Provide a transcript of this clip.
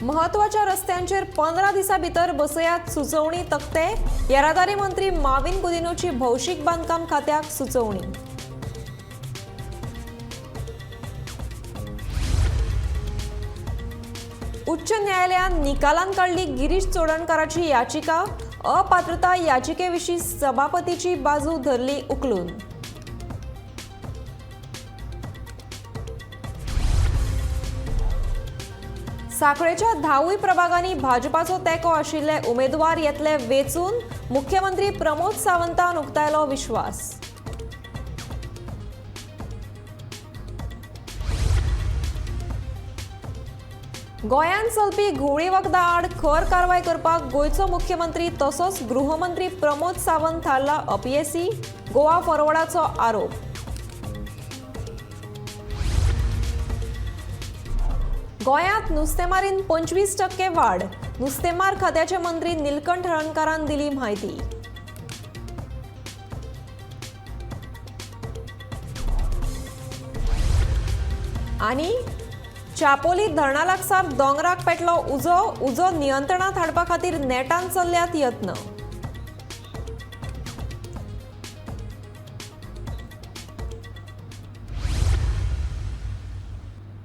म्हत्वाच्या रस्त्यांचेर 15 दिसां भितर बसयात सुचोवणी तक्ते. येरादारी मंत्री माविन गुदिन्होची भौशीक बांदकाम खात्याक सुचोवणी. उच्च न्यायालयान निकालान काडली गिरीश चोडणकाराची याचिका. अपात्रता याचिकेविशीं सभापतीची बाजू धरली उखलून. सांखळेच्या 10वूय प्रभागांनी भाजपाचो तेंको आशिल्ले उमेदवार येतले वेंचून. मुख्यमंत्री प्रमोद सावंतान उक्तायलो विश्वास. गोंयांत चलपी घुंवळी वखदां आड खर कारवाय करपाक गोंयचो मुख्यमंत्री तसोच गृहमंत्री प्रमोद सावंत थारला अपयेसी. गोवा फॉरवर्डाचो आरोप. गोंयांत नुस्तेमारीन 25% वाड. नुस्तेमार खात्याचे मंत्री नीलकंठ हळर्णकारान दिली म्हायती. आनी चापोली धरणा लागसार दोंगराक पेटलो उजो. उजो नियंत्रणांत हाडपा खातीर नेटान चल्ल्यात यत्न.